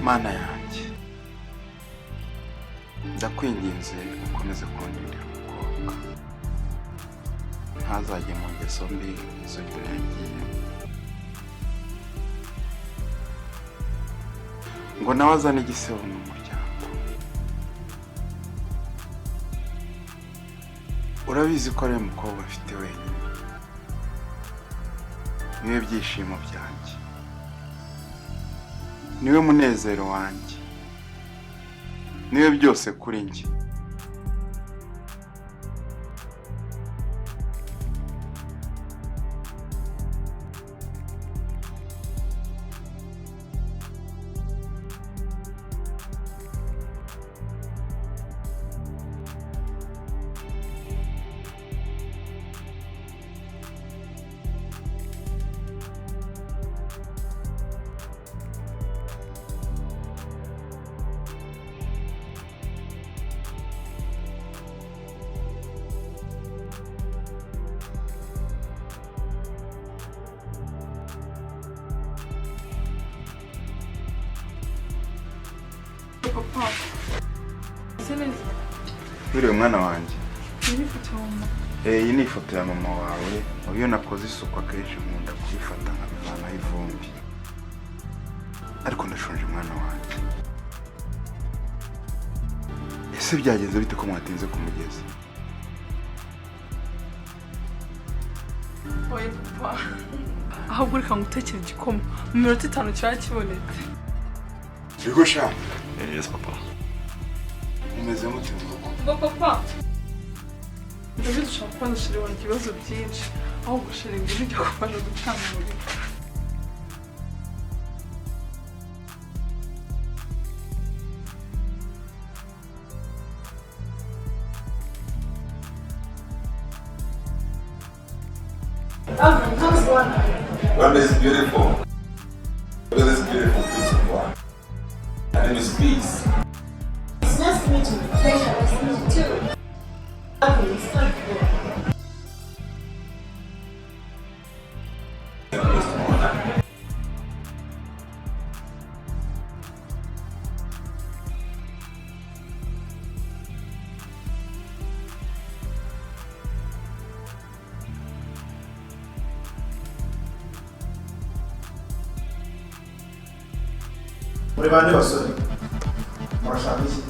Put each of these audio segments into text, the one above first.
Mana yanjye, ndakwinginze ukomeze kundindira umukobwa, ntazajye mu ngeso mbi nk'izo yagiyemo, ngo nawe azane igisebo mu muryango. Urabizi ko ari umukobwa afite wenyine, niwe byishimo byanjye, niwe munezero wanjye, niwe byose kuri njye. Papa, Buriya mwana wanjye, iyi ni ifoto ya mama wawe. Iyo nakoze isuku akenshi nkunda kubifata nkabivanaho ivumbi, ariko ndashonje mwana wanjye. Ese byagenze bite ko mwatinze ku mugezi? Oya papa, ahubwo reka ngutekere igikoma, mu minota 5 cyaba kibonetse. Yego sha. Yes papa. Umeze mute mu rugo? Papa, ndabizi ushobora kubona sheri wanjye ibibazo byinshi, ahubwo sheri ngwino ujya gufasha gucana umuriro. Rwanda is beautiful. Look at this beautiful piece of land. Her name is Peace. It's nice to meet you. Pleasure, nice to meet you too. Okay, it's time to go. Muri bande basore murashaka iki?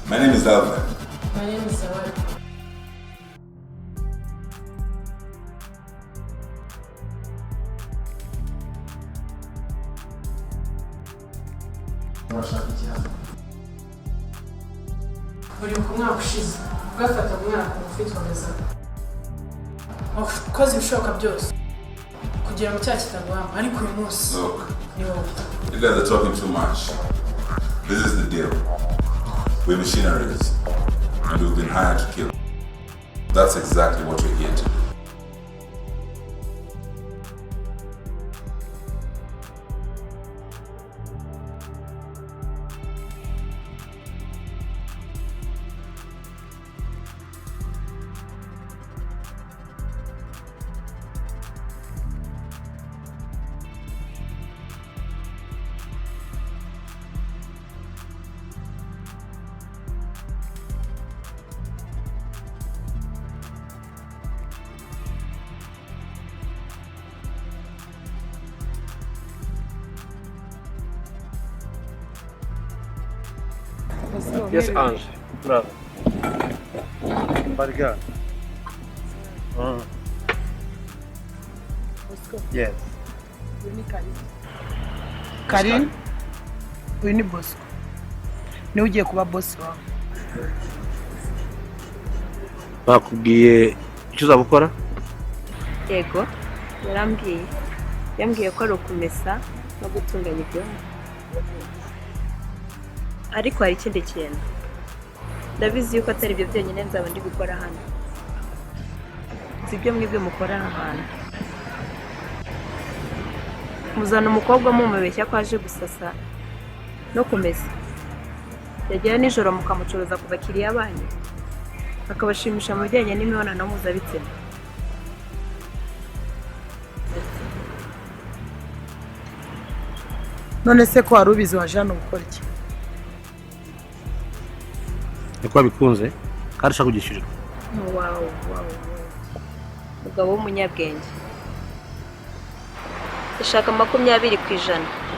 My name is Alvin. My name is Zawadi. Murashaka iki hano? Buri ku mwaka ushize bwafataga umwana ku ngufu witwaga wakoze ibishoboka byose kugira ngo cyaha kitaguhama, ariko uyu munsi Look, ni wowe. you guys are talking too much. This is the deal. We're missionaries, and we've been hired to kill. That's exactly what we're here to do. Yes, Ange. Bravo. Bodyguard. Yes. Karin, uyu ni Bosco. Niwe ugiye kuba boss wawe. Bakubwiye icyo uzaba ukora? Yego, yarambwiye. Yambwiye ko ari ukumesa no gutunganya ibyombo. Ariko hari ikindi kintu. Ndabizi yuko atari ibyo byonyine nzaba ndi gukora hano. Si ibyo mwebwe mukora aha hantu. Muzana umukobwa mumubeshya ko aje gusasa no kumesa. Yagera nijoro mukamucuruza ku bakiriya banyu, akabashimisha mu bijyanye n'imibonano mpuzabitsina. None se ko wari ubizi waje hano gukora iki? Niko wabikunze kandi ushaka kugishyurirwa. Wow, wow. Umugabo w'umunyabwenge. Ndashaka 20%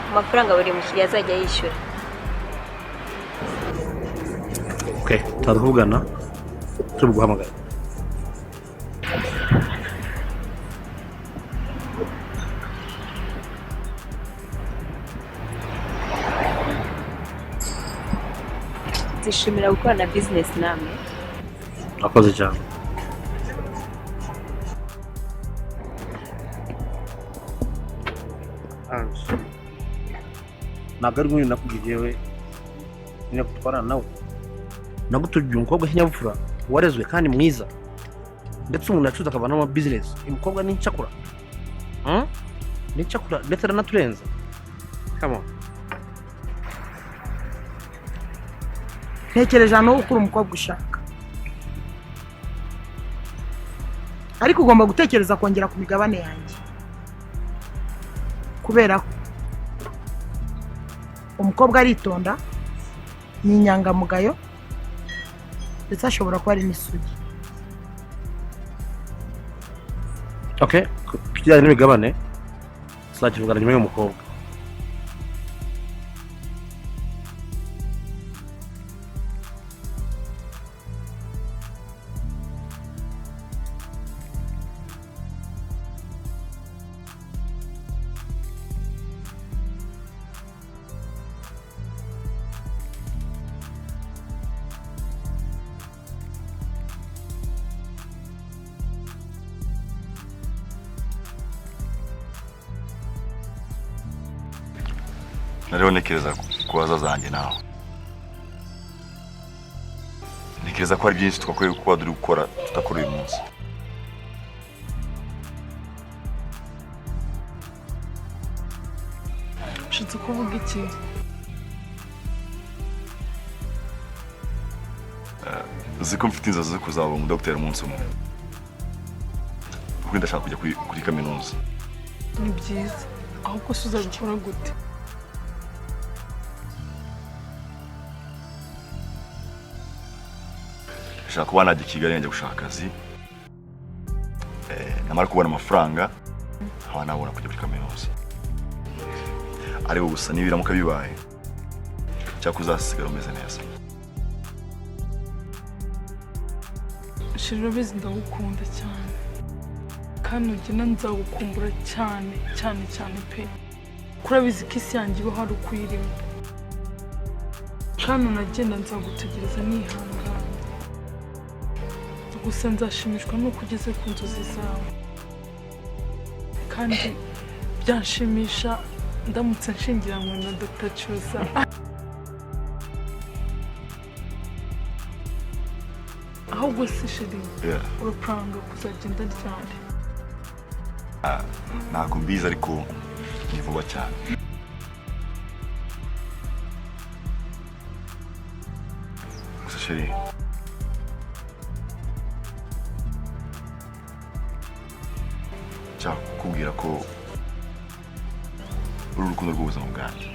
ku mafaranga buri mukiriya azajya yishyura. Okay, turavugana turi buguhamagara. Nzishimira gukorana business namwe. Urakoze cyane. Ange, ntabwo ari nk'uyu nakubwiye we nyine gutwarana nawe. Nagutugiye umukobwa w'ikinyabupfura warezwe kandi mwiza, ndetse umuntu yacuze akavanamo business. Uyu mukobwa ni incakura, ni incakura ndetse aranaturenza. Come on. Ntekereje ahantu ho gukura umukobwa ushaka, ariko ugomba gutekereza kongera ku migabane yanjye, kubera ko umukobwa aritonda, ni inyangamugayo, ndetse ashobora kuba ari n'isugi. Okay, ku kijyanye n'imigabane tuzakivugana nyuma y'uyu mukobwa. Nariho ntekereza ku hazaza hanjye nawe. Ntekereza ko hari byinshi twakwiye kuba turi gukora tudakora uyu munsi. Ushatse kuvuga iki? Uzi ko mfite inzozi zo kuzaba umudogiteri umunsi umwe. Kuko ndashaka kujya kuri kaminuza. Ni byiza. Ahubwo se uzabikora gute? Ndashaka kuba najya i Kigali njya gushaka akazi. Namara kubona amafaranga nkaba nabona kujya kuri kaminuza. Ariko gusa nibiramuka bibaye cyangwa uzasigara umeze neza. Shira urabizi ndagukunda cyane, kandi ugena nzagukumbura cyane cyane cyane pe. Kuko urabizi ko isi yanjye ibaho ari uko uyirimo, kandi unagenda nzagutegereza nihangana. Gusa nzashimishwa nuko ugeze ku nzozi zawe, kandi byanshimisha ndamutse nshingiranywe na Dr. Cyusa. Ahubwo se sheri, urapanga kuzagenda ryari? Ntabwo mbizi ariko ni vuba cyane. Gusa sheri, nshaka kukubwira ko uru rukundo rw'ubuzima bwanjye,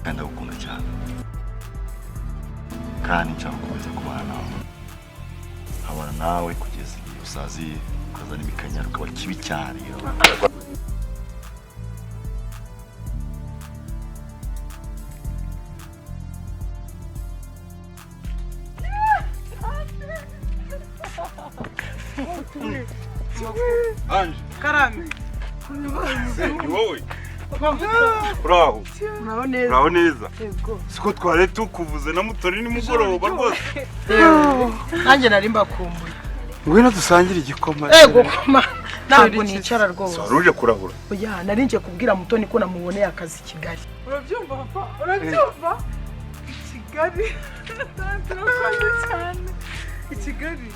kandi ndagukunda cyane, kandi nshaka gukomeza kubana nawe, nkabana nawe kugeza igihe usaziye ukazana imikanyaro ukaba kibi cyane. Ange, Karame. Ni wowe? Uraho. Uraho neza. Uraho neza. Yego. Siko twari tukuvuze na Mutoni nimugoroba rwose. Nanjye nari mbakumbuye. Ngwino dusangire igikoma. Ego koma. Ntabwo nicara rwose. Wari uje kurahura. Oya, nari nje kubwira Mutoni ko namuboneye akazi i Kigali. Urabyumva papa? Urabyumva? I Kigali. Turakoze cyane. I Kigali.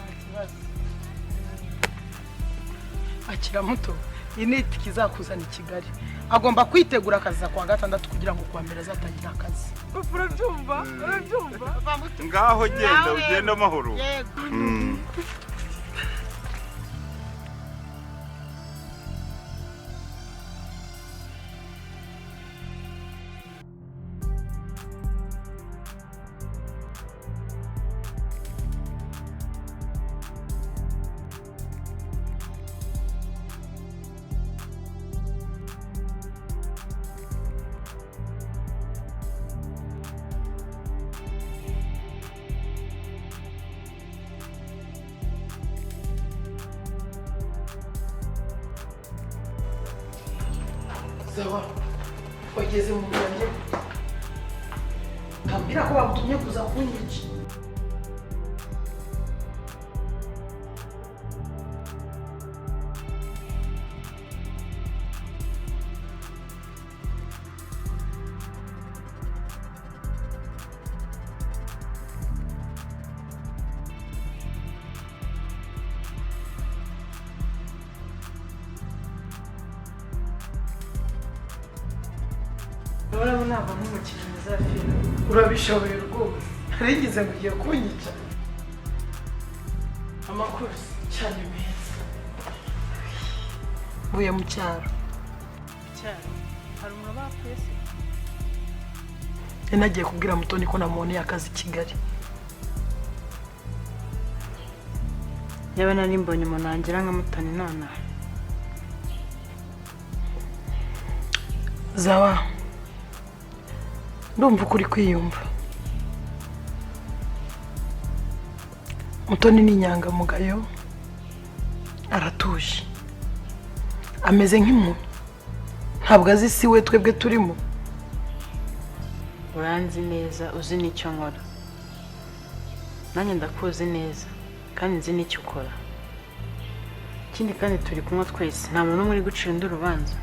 Akira Muto, iyi ni itike izakuzana i Kigali. Agomba kwitegura akazi kwa gatandatu kugira ngo kuwa mbere azatangira akazi. Papa urabyumva? Urabyumva? Ngaho genda ugenda amahoro. Yego. Zawa, wageze mu nzu kambwira ko bagutumye kuza kunyica. Urabona navamo umukinnyi mwiza wa filime. Urabishoboye rwose, narigize ngo ugiye kunyica. Amakuru cyane meza. Mvuye mu cyaro. Mu cyaro hari umuntu bapfuye se? Nari nagiye kubwira Mutoni ko namuboneye akazi i Kigali. Yaba nari mbonye umuntu wangira nka Mutoni nonaha. Zawa, ndumva ukuri kwiyumva. Mutoni ni inyangamugayo, aratuje, ameze nk'impumyi, ntabwo azi isi we twebwe turimo. Uranzi neza, uzi n'icyo nkora. Nanjye ndakuzi neza kandi nzi n'icyo ukora. Ikindi kandi turi kumwe twese, nta muntu n'umwe uri gucira undi urubanza.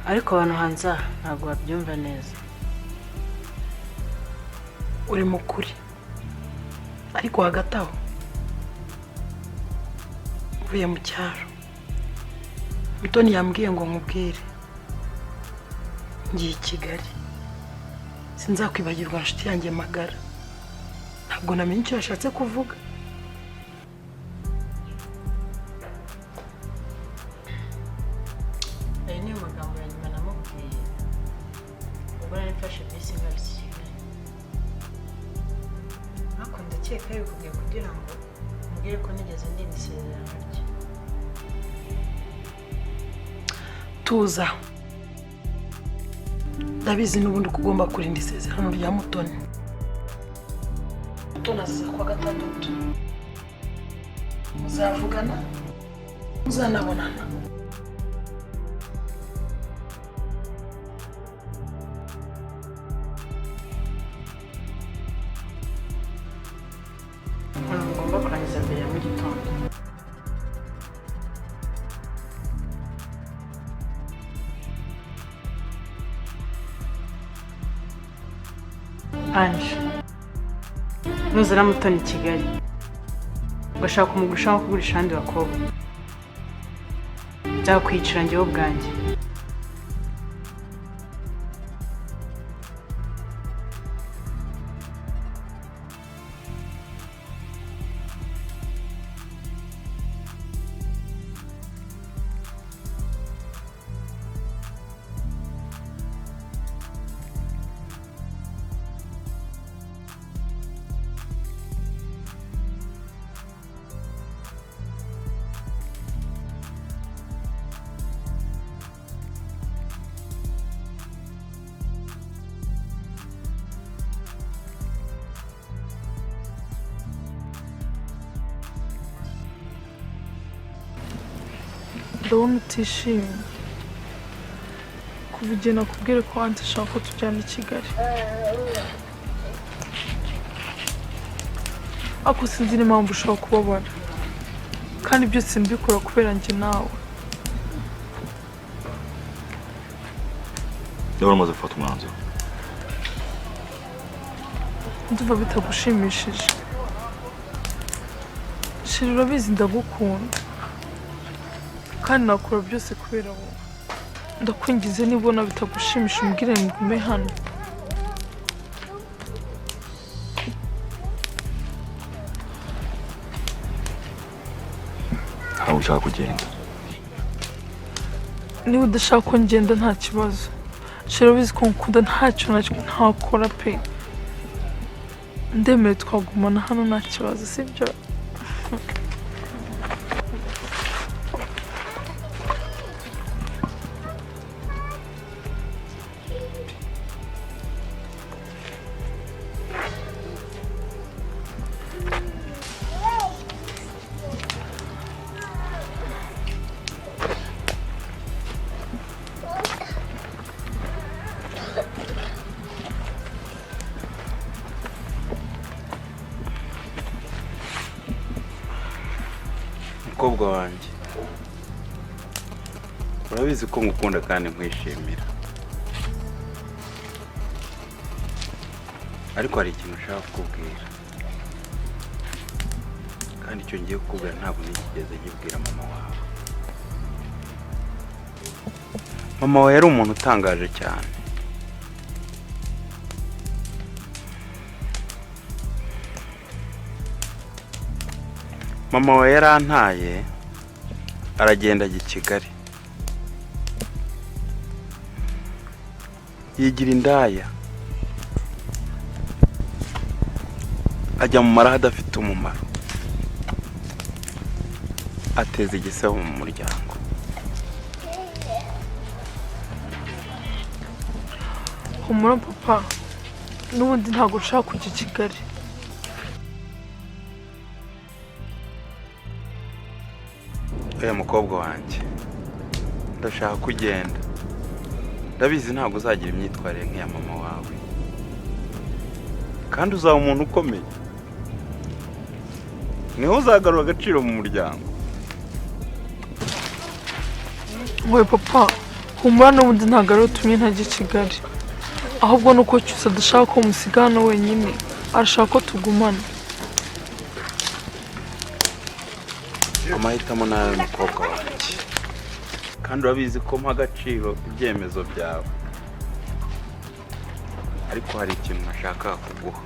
Ariko abantu hanze aha ntabwo babyumva neza. Uri mukuri, ariko hagati aho mvuye mu cyaro. Mutoni yambwiye ngo nkubwire ngiye i Kigali, sinzakwibagirwa inshuti yanjye magara. Ntabwo namenye icyo yashatse kuvuga. Ayo niyo magambo ya nyuma namubwiye ubwo nari mfashe bisi ngarutse i Kigali. Ariko ndakeka yabikubwiye kugira ngo umbwire ko nigeze ndinda isezerano rye. Tuza, ndabizi n'ubundi ko ugomba kurinda isezerano rya Mutoni. Mutoni azaza kuwa gatandatu, muzavugana, muzanabonana. Ntabwo ngomba kurangiza mbere ya mu gitondo. Ange, nuzana Mutoni i Kigali ugashaka kumugurisha nko kugurisha abandi bakobwa, nzakwicira njyewe ubwanjye. Ndabona utishimye. Kuva igihe nakubwire ko wanze ashaka ko tujyana i Kigali. Ariko sinzi n'impamvu ushobora kubabara. Kandi byose mbikora kubera njye nawe. Ndabona umaze gufata umwanzuro. Ndumva bitagushimishije. Shira, urabizi ndagukunda. Kandi nakora byose kubera wowe. Ndakwingize niba ubona bitagushimisha umbwire ngume hano. Ntabwo ushaka kugenda. Niba udashaka ko ngenda nta kibazo. Shira, urabizi ko ngukunda, ntacyo na kimwe ntakora pe. Ndemeye twagumana hano nta kibazo, sibyo? Mukobwa wanjye, urabizi ko ngukunda kandi nkwishimira, ariko hari ikintu nshaka kukubwira, kandi icyo ngiye kukubwira ntabwo nigeze nkibwira mama wawe. Mama wawe yari umuntu utangaje cyane. Mama wawe yarantaye aragenda ajya i Kigali, yigira indaya, ajya mu maraha adafite umumaro, ateza igisebo mu muryango. Humura papa, n'ubundi ntabwo ushaka kujya i Kigali. Oya mukobwa wanjye, ndashaka kugenda. Ndabizi ntabwo uzagira imyitwarire nk'iya mama wawe, kandi uzaba umuntu ukomeye, niho uzagarura agaciro mu muryango. Oya papa, humura n'ubundi ntabwo ari utumye ntajya i Kigali, ahubwo nuko Cyusa adashaka ko musiga hano wenyine, arashaka ko tugumana. Amahitamo nawe mukobwa wanjye, kandi urabizi ko mpa agaciro ibyemezo byawe, ariko hari ikintu nashaka kuguha.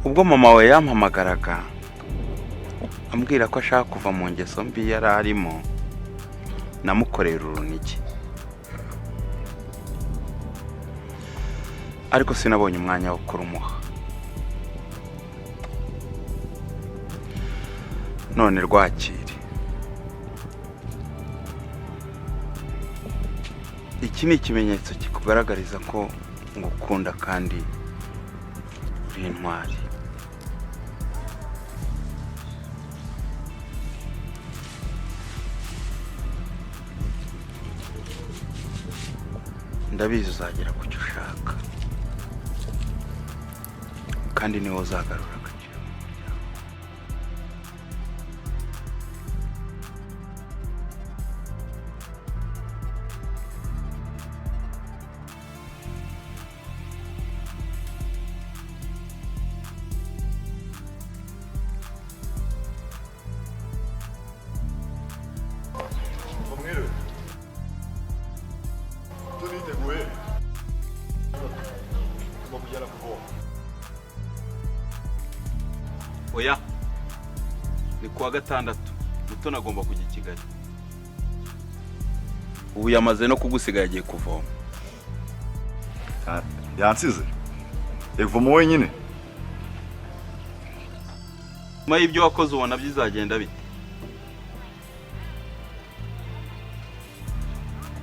Ubwo mama we yampamagaraga ambwira ko ashaka kuva mu ngeso mbi yari arimo, namukorera urunigi, ariko sinabonye umwanya wo kurumuha. None rwakire, iki ni ikimenyetso kikugaragariza ko ngukunda kandi uri intwari. Ndabizi uzagera ku cyo ushaka, kandi niwe uzagarura agaciro mu muryango. Oya, ni kuwa gatandatu Mutoni agomba kujya i Kigali. Ubu yamaze no kugusiga yagiye kuvoma. Yansize yavoma wenyine. Nyuma y'ibyo wakoze ubona bizagenda bite?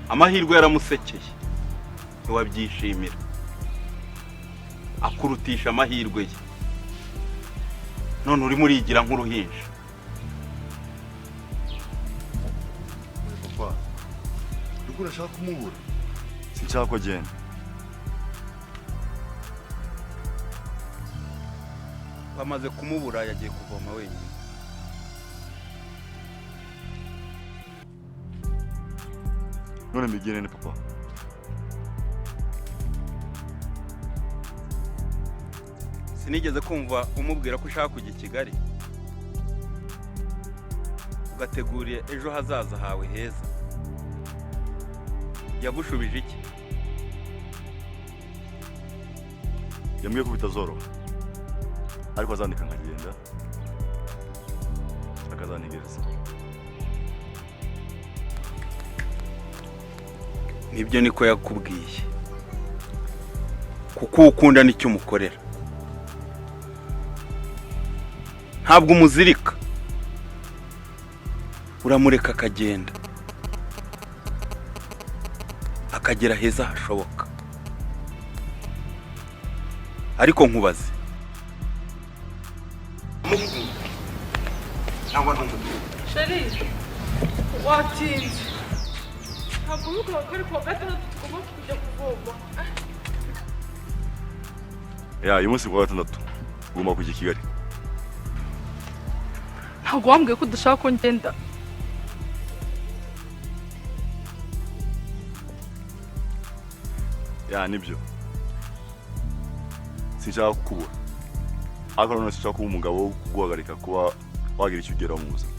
Amahirwe yaramusekeye, ntiwabyishimira, akurutisha amahirwe ye, none urimo urigira nk'uruhinja. Papa, nuko urashaka kumubura? Sinshaka ko agenda. Bamaze kumubura yagiye kuvoma wenyine. None mbigire ni papa. Sinigeze kumva umubwira ko ushaka kujya i Kigali, ugategura ejo hazaza hawe heza. Yagushubije iki? Yambwiye ko bitazoroha, ariko azandika nkagenda, akazantegereza. Nibyo niko yakubwiye, kuko ukunda nicyo umukorera. Ntabwo umuzirika, uramureka akagenda, akagera heza hashoboka. Ariko nkubaze, Sheri, watinze. Ntabwo ubikora ko ari kuwa gatandatu tugomba kujya kuvoma. Ya, uyu munsi kuwa gatandatu ugomba kujya i Kigali. Ntabwo wambwiye ko udashaka ko ngenda. Ya, nibyo. Sinshaka kukubura, ariko nanone sinshaka kuba umugabo wo kuguhagarika kuba wagira icyo ugeraho mu buzima.